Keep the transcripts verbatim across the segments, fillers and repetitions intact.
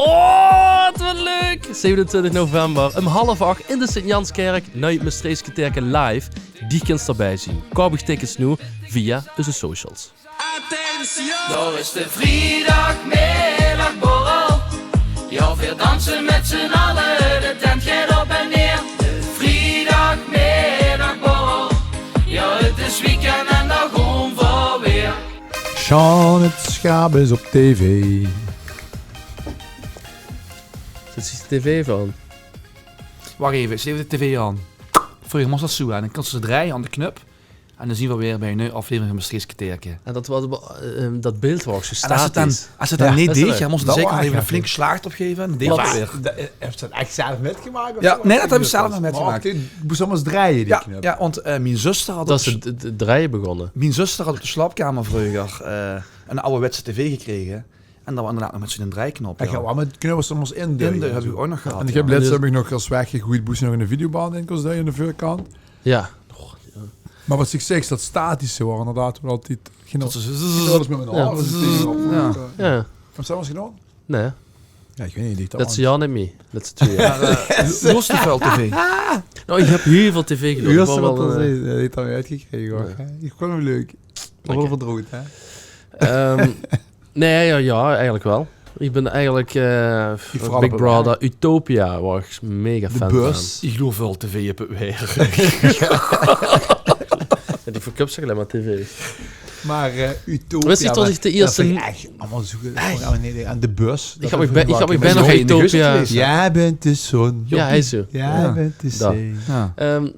Oh, wat leuk! Zevenentwintig november, um half ach in de Sint-Janskèrk, nui Mestreechs Kerteerke live. Die kins d'rbij zien. Koup uch tickets noe via eus socials. Attention! Daar is de vrijdagmiddagborrel. Ja, we dansen met z'n allen, de tent gaat op en neer. De vrijdagmiddagborrel. Ja, het is weekend en daar gaan we weer. Sjaan, 't sjaap is op tv. Zit de tv van? Wach effe, zet effe de tv aan. Vreuger mós dat zoe, hè. Dan kóns se drejje aan de knöp. En dan zien we weer bij 'n nuuj aflevering van Mestreechs Kerteerke. En dat, wat, eh, dat beeld waor zoe statisch. En es 't dan, es 't dan neet deeg, dan mós se zeker nog effe 'ne flinke sjlaag d'rop geve en dan deeg 't weer. Höbs se dat ech zelf mètgemaak of zoe? Ja, nee, dat höb ich zelf nog mètgemaak. Mós se 'm ins drejje, die knöp. Ja, want, eh, mien zuster had op de s-, dat is 't, 't, 't drejje begós. Mien zuster had op de slaopkamer vreuger, eh, 'n awwerwètse tv gekrege. En dat waor inderdaad nog mèt zoe'n drejknöp, ja. Ech, ja, waor mèt knöp, mós se 'm indrejje. Indrejje höb ich ouch nog gehad, ja. En ich höb lèts höb ich nog es weg gegoeid, boe se nog 'n videoband in kós duje in de veurkant. Ja. Och, ja. Mer wat ich zègk, dat statische waor inderdaad waal altied genóg. Dat is mèt mien haore zoe tege op. Ja. Ja. Höbs se dat waal ins gedoon? Nee. Ja, ich weit neet, ich dat waal ins. Lètste jaor neet mie. Lètste twee jaor. Mer, eh, loers se väöl tv? Nou, ich höb hiel väöl tv gedoon. Ich waor waal, eh, ich höb 't al oetgekrege, huur. Ja. Ich vónj 't leuk. Dank dich. Waal verdroet, hè? Ehm, nee, ja, ja, eigelik waal. Ich bin eigelik, eh, Big Brother, Utopia, waor ich mega fan van. De Bös. Ich loer väöl tv op 't werk. Ja, die verkoup zich allein mer tv. Mer, eh, Utopia, wis se dat ich de ierste, dat vónj ich ech allemaol zoe, ech? Vónj ich allemaol neet, aan de Bös. Ich höb mich bij-, ich höb mich bijna veur Utopia. Gewees gewees. Jao, bent de zon. Ja, hij is zo. Ja, bent de zee. Ja. Ehm,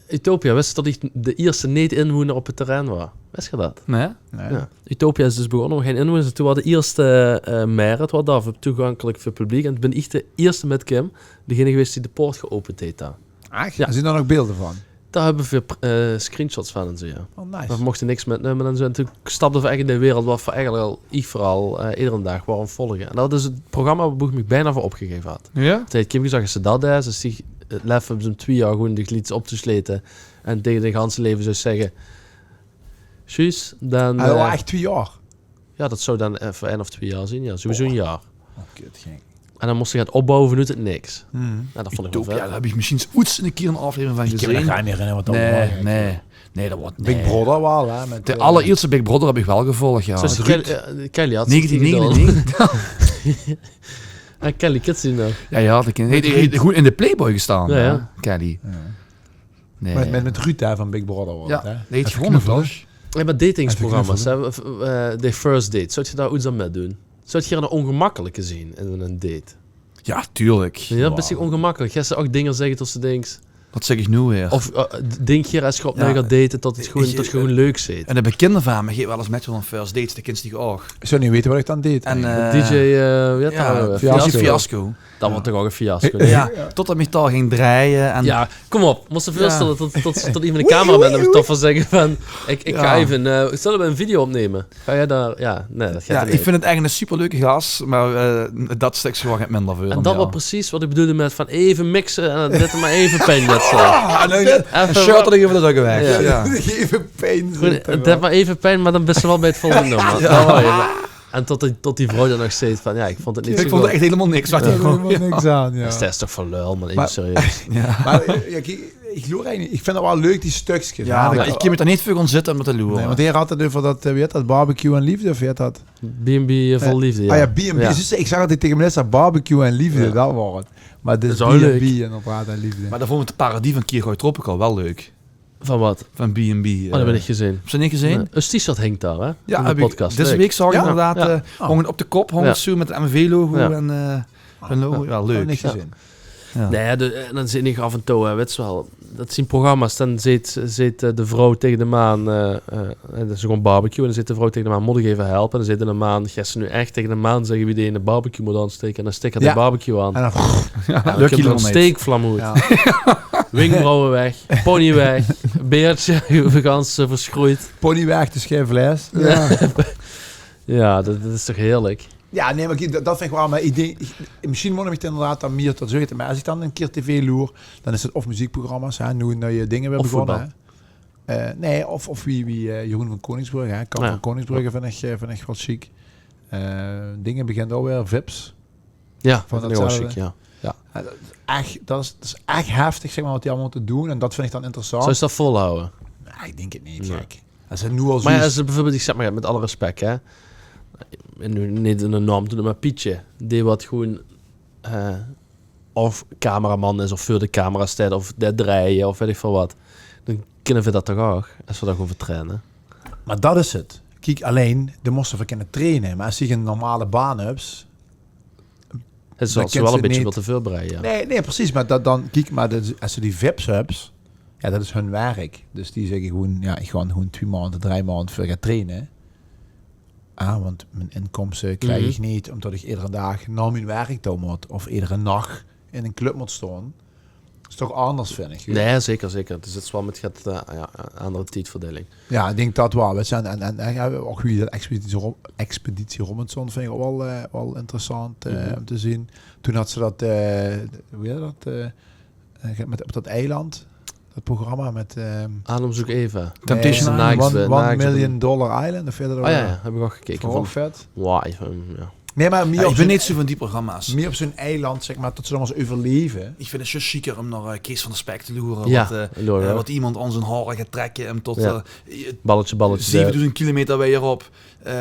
Utopia, wis se dat ich de ierste neet-inwoener op 't terrein waor? Wis se dat? Nee. Nee. Ja. Utopia is dus begós, nog gein inwoeners. En toen waor de ierste, eh, maire, 't waor dao veur toegankelik veur publiek. En toen bin ich de ierste mèt Kim, degene gewees die de poort geopend heet dao. Ech? Ja. En zien dao nog beelder van? Dao höbbe veer, eh, screenshots van en zoe, ja. Oh, nice. Mer veer mochte niks mètnumme en zoe. En toen stapde veer ech in de wereld wat veer eigelik al, ich veural, eh, edere daag waore volge. En dat is 't programma boe ich mich bijna veur opgegeve had. Ja? Toen heet Kim gezag: es se dat deis, es se 't lef höbs um twie jaor gewoen dich liets op te slete en tege dien ganse leve zouws zègke: "Tjus", dan, eh, ech twie jaor? Ja, dat zou dan, eh, veur ein of twie jaor zien, ja. Sowieso ein jaor. Oh, kut, gek. En dan mós se 't opbouwe vanoet 't niks. Mhm. Ja, dat vónj ich waal vet. Utopia, dao höb ich mesjiens oets 'ne kier 'n aflevering van gezeen. Ich kin mich neet herinnere wat dat waor. Nee, nee. Nee, dat waor, nee. Big Brother waal, hè, mèt, eh, de allerierste Big Brother höb ich waal gevolg, ja. Zoe is Ruud. Kel-, eh, Kelly had ze negenennegentig. Ja, Kelly, kins se die nog? Ja, ja, dat kin ich. Ruud. Heet, heet good in de Playboy gestaon, ja, ja. Kelly. Ja. Nee. Mèt, mèt, mèt Ruud, hè, van Big Brother waor 't, hè? Ja, die heet gewónne, toch? Ja, mer datingsprogramma's, hè, eh, de first date. Zouws se dao oets aan mètdoen? Zouws se 'ne ongemakkelijke zien in 'n date? Ja, tuurlijk. Ja, bès se ongemakkelijk. Geis se ouch dinger zègke tot se dinks... Wat zègk ich noe weer? Of, eh, dink geer es geer opnuuj geit daten tot 't gewoen, tot 't gewoen leuk zit? En 'ne bekinde van mich geit waal ins mèt op 'n first date, dat kins se ouch. Ich zou neet weite wat ich dan deet eigelik. En, eh, D J, eh, wie heet dat? Ja, Fiasco. Fiasco. Dat waor toch ouch 'n fiasco, hè? Ja, totdat ich mich dao ging drejje en... Ja, kóm op. Mós se veurstelle tot, tot, tot ein van de cameramense toch van zègk van: "Ich, ich gaon effe, eh, zölle veer ein video opnumme?" Gaon geer dao, ja, nee, dat geit neet. Ja, ich vinj 't eigelik 'ne superleuke gas, mer, eh, dat stökske waor 't minder veur. En dat waor precies wat ich bedoelde mèt van effe mixe en dit mer effe pijn mèt zeen. Ah, en dan effe 'n shirt wat euver de rögk weg. Ja. Ja. Effe pijn. Gewoen, dit mer effe pijn, mer dan bès se waal bij 't volgende nummer. Ja. Dat waor 't. En tot die, tot die vrouw dan nog zag van: "Ja, ich vónj 't neet zo good." Ich vónj 't ech hielemaol niks. Ja. Hielemaol niks aan, ja. Dat is toch veur lul, man. Effe serieus. Ja. Mer, eh, ja, kiek, ich loer eigelik, ich vinj 't waal leuk, die stökskes. Ja, mer ich kin mich dao neet veur goon zitte um te loere. Nee, want heer had 't euver dat, eh, wie heet dat, barbecue en liefde, of wie heet dat? B en B, eh, vol liefde, ja. Ah ja, B en B. Ja. Zuus se, ich zag altied tege Melissa: barbecue en liefde, dat waor 't. Mer dus B en B inderdaad en liefde. Mer dan vónj ich 't parodie van Kirchroy Tropical waal leuk. Van wat? Van B en B, eh. Oh, dat höb ich neet gezeen. Höbs se 't neet gezeen? Nee. Eus T-shirt hingk dao, hè? Ja, in de podcast. Leuk. Leuk. Deze week zag ich inderdaad, eh, hóng 't op de kop, hóng 't zoe mèt 't M V V-logo en, eh, hun logo. Ja, leuk. Neet gezeen. Ja. Nee, de, en dan zeen ich aaf en touw, hè, weits se waal, dat zien programma's, dan zeet, zeet, eh, de vrouw tege de maan, eh, eh, en dat is gewoen barbecue, en dan zeet de vrouw tege de maan: "Mót ich effe helpe?" En dan zeet de maan: "Geis se noe ech tege de maan zègke wie die 'ne barbecue mót aansteke?" En dan stik 'r de barbecue aan. Ja. En dan, ja, dan kump 'r 'n steekvlam oet. Ja. Wenkbrauwe weg, pony weg, beerdsje gans, eh, versjroejd. Pony weg, dus gein vleis. Ja. Ja, dat, dat is toch heerlik? Ja, nee, mer kiek, dat, dat vinj ich waal, mer ich dink, ich, mesjiens mót ich mich inderdaad dan mie tot zoe weite. Mer es ich dan 'ne kier tv loer, dan is 't of meziekprogramma's, hè, noe, noe nuuj dinger weer begós, hè. Of voetbal. Eh, nee, of, of wie, wie, eh, Jeroen van Koningsbrugge, hè. Carl van Koningsbrugge vinj ich, eh, vinj ich waal sjiek. Eh, dinger begint alweer, Vips. Ja, van dat vind ik wel datzelfde. Sjiek, ja. Ja. Ja, dat is echt, dat is, dat is echt heftig, zeg maar, wat die allemaal moeten doen. En dat vind ik dan interessant. Zou ze dat volhouden? Nee, ik denk het niet, gek. Als ze nu al zoiets... Maar ja, als ze bijvoorbeeld, ik zeg maar, met alle respect, hè, en nu niet een naam te noemen, maar Pietje, die wat gewoon eh, of cameraman is, of voor de camera staat, of dat draaien, of weet ik veel wat, dan kunnen we dat toch ook, als we dat gewoon vertrainen. Maar dat is het. Kiek, alleen, dan moesten we kunnen trainen. Maar als je een normale baan hebt, het is wel, wel een beetje wat te voorbereiden. Ja. Nee, nee, precies. Maar dat dan, kiek, maar dat, als ze die vips hebt, ja, dat is hun werk. Dus die zeggen gewoon, ja, ik ga gewoon twee maanden, drie maanden voor gaan trainen. Ah, want mijn inkomsten krijg ik niet omdat ik iedere dag naar mijn werk toe moet of iedere nacht in een club moet staan. Dat is toch anders, vind ik. Nee, zeker, zeker. Het is wel met het, eh, ja, andere tijdverdeling. Ja, ik denk dat wel. We zijn, en, en, en ja, ook wie dat Expeditie, Rom, Expeditie Robinson vind ik ook wel, eh, wel interessant eh, om te zien. Toen had ze dat, eh, hoe heet dat, eh, eh, met, op dat eiland, dat programma met... ehm, Adam zoekt Eva. Temptation Island. One, One Million Dollar Island, of verder. Oh ja, ja, heb ik ook gekeken. Vond ik vet. Wow, ik vond, ja. Nee, maar meer... Ik ben niet zo van die programma's. Meer op zo'n eiland, zeg maar, dat ze dan eens overleven. Ik vind het zo chiquer om naar eh, Kees van der Spek te loeren. Ja, wat, eh, eh, wat iemand aan zijn haren gaat trekken. Hem tot eh, balletje, balletje, zevenduizend kilometer weer op. Eh,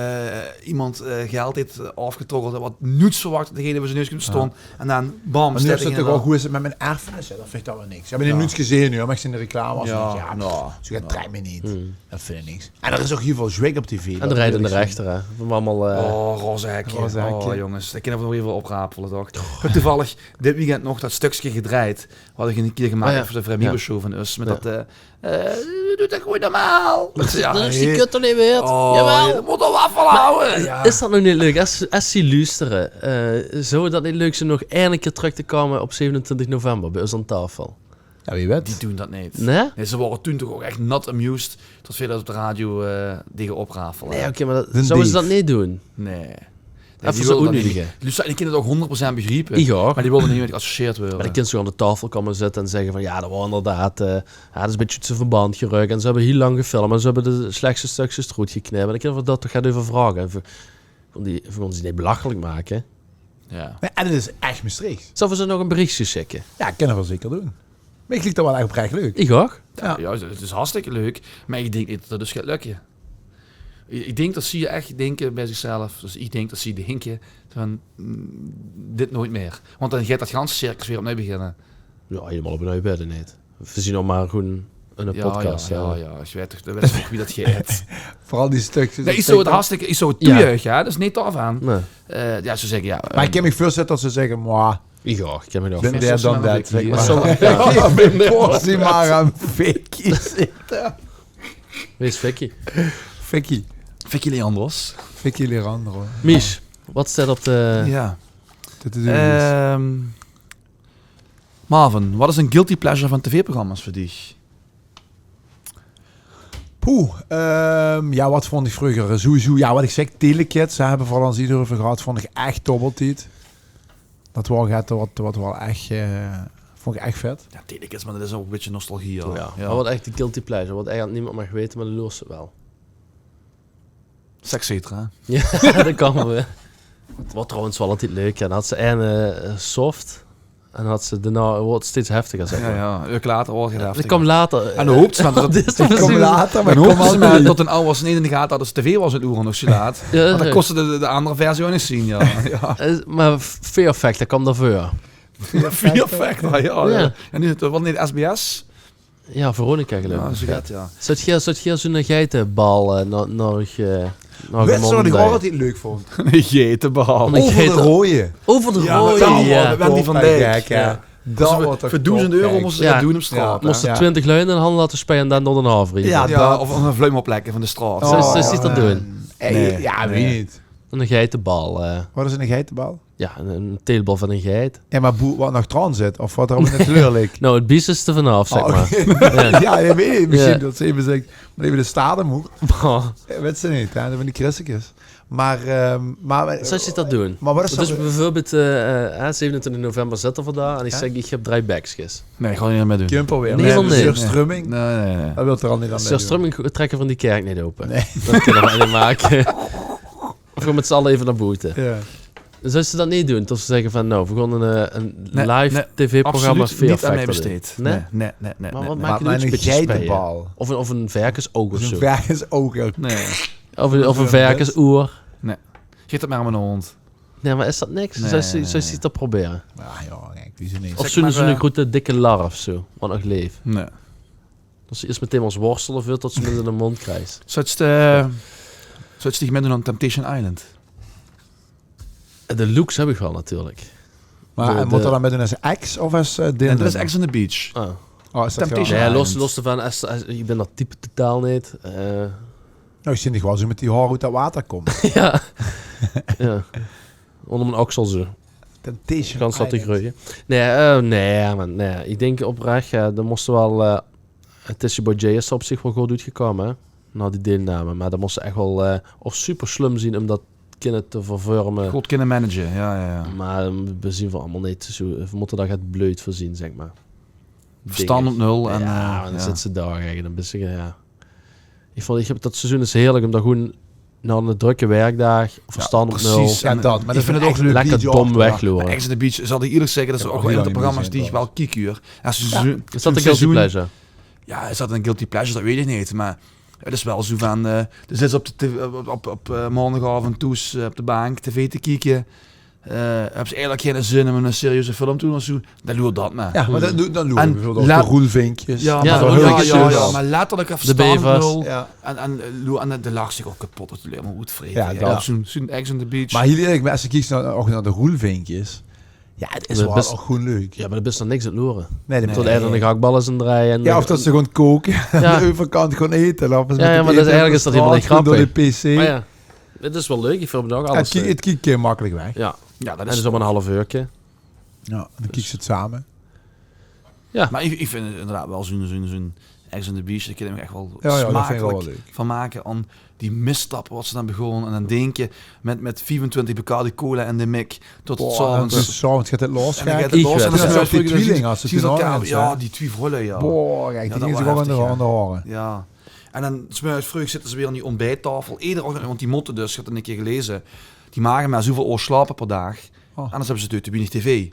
iemand eh, geld heeft afgetroggeld wat nooit verwacht dat degene bij zijn neus komt te staan. En dan, bam, maar nu is het toch wel goed, is het met mijn erfenis, hè? Dat vind ik dan wel niks. Ik heb het nooit gezien nu, maar ik zie de reclame als ja, nou, zo gaat trek me niet. Dat vind ik niks. En er is ook heel veel zwik op tv. En de rijdende rechter, hè. We hebben allemaal eh, oh, roze hekje. Oh, jongens, ik kan er nog even oprapelen, toch? Ik heb toevallig dit weekend nog dat stukje gedraaid wat ik een keer gemaakt heb voor de Vrijmibo Show van us. Met dat eh, Eh, doe dat gewoon normaal. Ja, die kut er niet weer. Oh, jawel. Je moet er wel van houden. Ja. Is dat nou niet leuk? Als, als die luisteren, eh, zou dat niet leuk zijn nog een keer terug te komen op zevenentwintig november bij ons aan tafel? Ja, wie weet. Die doen dat niet. Nee? Nee, ze waren toen toch ook echt not amused tot veel dat op de radio eh, tegen oprafelen. Nee, oké, maar dat, zouden ze dat niet doen? Nee. Even zo oetneudigen. Dus ik kan het ook honderd procent begrijpen. Maar die wilden niet met geassocieerd worden. Maar dan kunnen ze gewoon aan de tafel komen zitten en zeggen van, ja, dat was inderdaad, eh, ja, dat is een beetje uit zijn verband gerukt. En ze hebben heel lang gefilmd en ze hebben de slechtste stukjes eruit geknipt. En dan kunnen we dat toch gaan overvragen. En voor, voor die, voor ons niet belachelijk maken. Ja. En het is echt Maastricht. Zullen we ze nog een berichtje schikken? Ja, kunnen we zeker doen. Maar ik liep dat wel echt oprecht leuk. Ik ook. Ja, ja, het is hartstikke leuk. Maar ik denk niet dat dat dus gaat lukken. Ik, ik denk dat ze echt denken bij zichzelf, dus ik denk dat ze denken van, mm, dit nooit meer. Want dan gaat dat ganse circus weer opnieuw beginnen. Ja, helemaal opnieuw beginnen niet. We zien nog maar gewoon een podcast. Ja, ja, ja, ik weet toch, dat weet toch wie dat gaat. Vooral die stukjes. Nee, is zo het hartstikke, is zo het toejuich, ja, dat is niet tof aan. Nee. Eh, ja, ze zeggen, ja. Maar ik kan me voorstellen dat ze zeggen, maar ik ook, ik heb me nog. Been there, done that, zeg maar. Portie maar aan Vicky zitten. Wie is Vicky? Vicky. Vicky Leandros. Vicky Leandro. Mies, wat staat op de... Ja. Ehm, Marvin, wat is een guilty pleasure van tv-programma's voor dich? Poeh, ehm, ja, wat vond ik vroeger? Sowieso, ja, wat ik zeg, Telekids, daar hebben we al eens iets over gehad, vond ik echt toppeltiet. Dat was echt wat, wat wel echt, eh, vond ik echt vet. Ja, Telekids, maar dat is ook een beetje nostalgie, ja. Ja. Maar wat echt de guilty pleasure, wat eigenlijk niemand mag weten, maar de loert het wel. Sexcetera. Ja, dat kan wel. Het was trouwens wel altijd leuk. En had ze een eh, soft. En had ze daarna, wordt het steeds heftiger, zeg maar. Ja, ja. Uur later wordt het heftiger. Dat kwam later. En dan hoopt ze van dat... Dit is precies... Later, maar dan hoopte ze maar dat hun ouders niet in de gaten hadden dat ze tv was aan het loeren nog zo laat. Ja, want dan kostte de, de andere versie ook niet zien, ja. Ja. Eh, maar Fear Factor kwam daarvoor. Fear Factor, ja. Ja. En nu, dat was niet SBS? Ja, Veronica, geloof ik. Ja, zo gaat, ja. Zat je, zat je zo'n geitenbal eh, no- nodig eh, nog... Weet je wat ik altijd leuk vond? Een geitenbal. Over de rode. Over de rode, ja. Wendy van Dijk. Ja. Dat wordt toch top, duizend euro moesten ze doen op straat, hè? Moesten twintig lui in de hand laten spelen en dan door de haven. Ja, of een vleum oplekken van de straat. Zo, zo zit dat doen. Ja, weet niet. Een geitenbal. Wat is een geitenbal? Ja, een, een teelbal van een geit. Ja, maar boe, wat nog dran zit, of wat er op de teleur ligt? Nou, het bies is er vanaf, zeg maar. Ja, ja, weet ik. Misschien dat ze even zegt, maar even de stade moet. Ja, weet ze niet, hè? Dat van die christekes. Maar, ehm, maar... Zou je dat doen? Maar wat is dat? Dus bijvoorbeeld, eh, eh, zevenentwintig november zitten we daar en ik zeg, ik heb drie bekskes. Nee, gewoon niet meer doen. Kumper weer. Nee, nee. Surströmming? Nee, nee, nee. Dat wil er al niet aan. Surströmming trekken van die kerk niet open. Nee. Dat kunnen we niet maken. Of we met z'n allen even naar boete. Ja. Zouste dat neet doon? Tot ze zègke vaan, nou, veer goon 'n, eh, 'n live tv-programma Fear Factor doen. Nein? Nein, nein, nein. Meh wat maak iech noe? 'n Geitebal. Of 'n, of 'n verkesoug of zoe. Of 'n, of 'n verkesoer. Nein. Geef dat mer aon miene hoond. Nein, meh is dat niks? Zouste, zouste 't probere? Of zoe'n, zoe'n groete dikke lar of zoe, wat nog leef. Nein. Tot ze iers mèt emes worstele veurtot ze 'm in de moond kriegs. Zouste, zouste diech mètdoon aon Temptation Island? De looks höb iech wel natuurlek. Meh moot dee daan mètdoon es ex of es, eh, Dinder? Nein, dat is Ex on the Beach. Oh, is dat Temptation Island. Jao, los, los devaan, es, es, iech bin dat type totaal neet. Nou, iech zien diech wel zoe mèt die haor oet dat water koume. Jao. Oonder mien oksel zoe. Temptation Island. Nein, eh, nein, maan, nein. Iech dink oprech, eh, daan moste wel, eh, 't is bij Jay is 't op ziech wel good oetgekoume, hè? Nao die deilname. Meh daan moste ech wel, eh, of super slum zien um dat kinne te vervörme. Good kinne manage, jao, jao. Meh veer zien veur allemaol neet zoe, veer mote dao get bleud veur zien, zègk mer. Verstand op nul en, eh, meh daan zitste dao eigelek 'n bitteke, jao. Iech voont, iech höb dat seizoen is hierlek um dao gewoen nao 'ne drökke werkdaag, verstand op nul. Jao, percies. En dat, meh iech vin 't ouch leuk, lekker dom wegloere. Ex on the Beach, zal iech ierlek zègke, dat is ouch wel ein vaan de programma's die iech wel kiek, huur. Is dat 'n guilty pleasure? Jao, is dat 'n guilty pleasure? Dat weet iech neet. Meh 't is wel zoe vaan, eh, de zits op de tv, op, op, op, eh, maondagaovend thoes, eh, op de baank tv te kieke. Eh, höbs eigelek geine zin um 'ne serieuze film te doen of zoe, daan loer dat mer. Jao, meh daan, daan loer iech beveurbeeld ouch de Roelvinkjes. Jao, meh letterlek verstand op nul. En, en, eh, loer, en de lachs diech ouch kepot, dat is allein mer oetvrete. Jao, dat. Zoe'n, zoe'n Ex on the Beach. Meh hiel ierlek, meh es te kieks nao, ouch nao de Roelvinkjes, jao, 't is wel ouch gewoen leuk. Jao, meh daan bis te niks aon 't loere. Nein, nein. Tot dee daan 'ne gehaktbal is aon 't drejje en... Jao, of tot ze gewoen koke. Jao. Aon de euverkant gewoen ete. Jao, meh dat is eigelek, is dat hielemaol neet grappeg. Door de pc. Meh jao. 't Is wel leuk, iech vin 't ouch alles leuk. 't Kiek, 't kiek gemakkelijk weg. Jao. Jao, dat is... En 't is op 'n haaf eurke. Jao, en daan kiek ze 't same. Jao. Meh iech, iech vin 't inderdaad wel zoe'n, zoe'n, zoe'n Ex on the Beach, dao kin iech miech ech wel smakelik vaan make. Aon die misstappe wat ze daan begoon. En daan dinke mèt, mèt viefentwintig Bacardi Cola in de mik tot 's aoves. Tot 's aoves geit 't los. En daan geit 't los. En daan smörs te op die Twieling, es te toen elkaar, jao, die twie vreules, jao. Boah, jao, die ginge ziech wel aon de haore. Jao. En daan 's mörges vreug zitte ze weer aon die oontbijttaofel. Eder ochtend, want die mote dus, iech had 't 'ne kier geleze, die mage mer zoeväöl oor slaope per daag. Anders höbbe ze te, te wienig tv.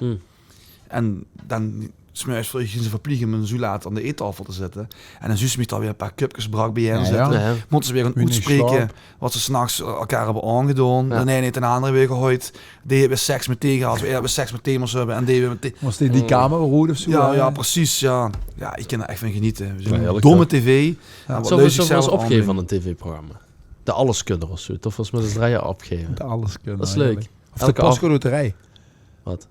En daan 's mörges vreug zien ze verpliech um zoe laat aon de eettaofel te zitte. En daan zuus te miech dao weer e paar köpkes brak bijein zitte. Mote ze weer goon oetspreke wat ze 's nachs, eh, elkaar höbbe aongedoon. Daan neet, neet d'n aander weer gehoejd. Dee heet weer seks mèt dee gehad, dee heet weer seks mèt dee mós höbbe en dee weer mèt dee. Mós dee die kamer roet of zoe, hè? Jao, percies, jao. Jao, iech kin dao ech vaan genete. Zoe'n domme tv. Zouwe v'r ins opgeve vaan 'n tv-programma? De Alleskunner of zoe. Tot v'r ins mèt us drieje opgeve. De Alleskunner, dat is leuk. Of de Postcode Loterij. Wat?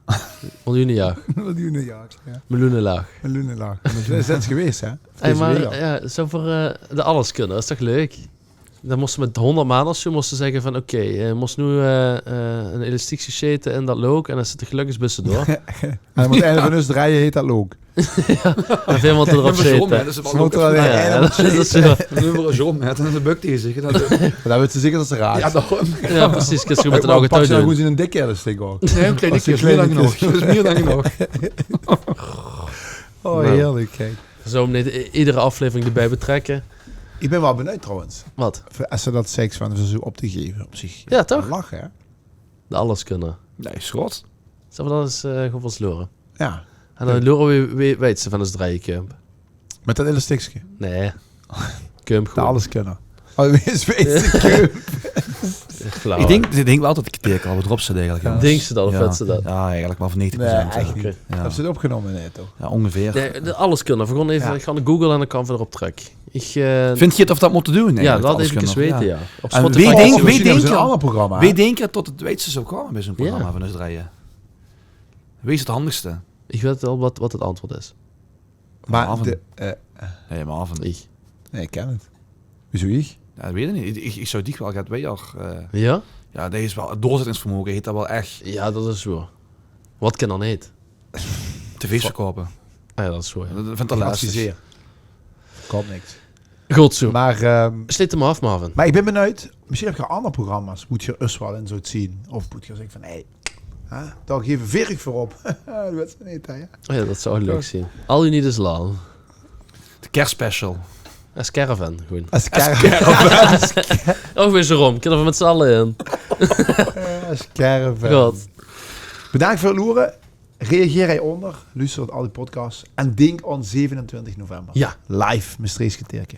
Miljoenenjacht. Miljoenenjacht, jao. Miljoenenlaag. Miljoenenlaag. Zeen ze gewees, hè? Hey, meh, jao, zoe veur, eh, de Alleskunner, is toch leuk? Daan mós te mèt hoonderd maan of zoe mós te zègke vaan, oké, eh, mós noe, eh, eh, 'n elastiekske sjete in dat look en es 't gelök is, bis te door. En daan moot eine vaan us drieje heet dat look. Jao, en veer mote d'r op sjete. Jao, dat is wel leuk. Jao, dat is wel... Daan höbbe v'r 'ne John mèt en daan bök dee ziech. Meh daan weits te zeker tot ze raaks. Jao, percies. Kins te mèt 'n ouge touw doen. Pak ze daan gewoen zoe'n dikke elastiek ouch. Nein, 'n klein dikke is mie daan genóg. Dat is mie daan genóg. Oh, hierlek, kiek. Zouwe v'r 'm neet i-, iedere aflevering debij betrèkke? Iech bin wel benuid trouwens. Wat? Es ze dat zègks vaan ze zoe op te geve op ziech. Jao, toch? Lache, hè? De Alleskunner. Nein, is good. Zouwe v'r dat ins, eh, gewoen ins loere? Jao. En daan loere v'r wie, wie weit ze vaan us drieje kump. Mèt dat elastiekske? Nein. Kump gewoen. De Alleskunner. Oh, wie is, wie is de kump? Flauw. Iech dink, iech dink wel tot 't kerteerke al drop zit eigelek. Jao. Dinks te dat of wèts te dat? Jao, eigelek wel vaan negentig procent, eh. Nein, ech neet. Jao. Höbs te 't opgenome, nein, toch? Jao, oongeveer. Nein, de Alleskunner. V'r goon eve, iech gaon googele en daan koume v'r d'r op trök. Iech, eh... Vins te 't of dat mote doen? Jao, laot eve weite, jao. Op Spotify. En wie dink, wie dink, wie dink tot 't weitste zouw koume bij zoe'n programma vaan us drieje? Wie is 't handigste? Iech weit al wat, wat 't antwoord is. Meh Marvin. De, eh... Nein, Marvin. Iech. Nein, iech kin 't. Wiezoe iech? Jao, dat weit iech neet. Iech, iech, iech zouw diech wel get wijer, eh... Jao? Jao, dee is wel, 't doorzèttingsvermoge heet dat wel ech. Jao, dat is zoe. Wat kin 'r neet? Tv's verkoupe. Ah jao, dat is zoe, jao. Dat vin iech lastig. Adviseren. Kump niks. Good zoe. Meh, ehm, sleet 'm aof, Marvin. Meh iech bin benuid. Mesjiens höb geer aander programma's boe geer us wel in zouwt zien. Of boe geer zègk vaan, hey, hè, dao geve veer uuch veur op. Dat wèts te neet, hè? Oh jao, dat zouw leuk zien. All You Need Is Love. De kerstspecial. Es caravan, gewoen. Es caravan. Ouch weer zoe rom. Kinne v'r mèt us alle in. As caravan. God. Bedank veur 't loere. Reageer hei-oonder. Luuster al die podcasts. En dink aon zevenentwintig november. Ja. Live, Mestreechs Kerteerke.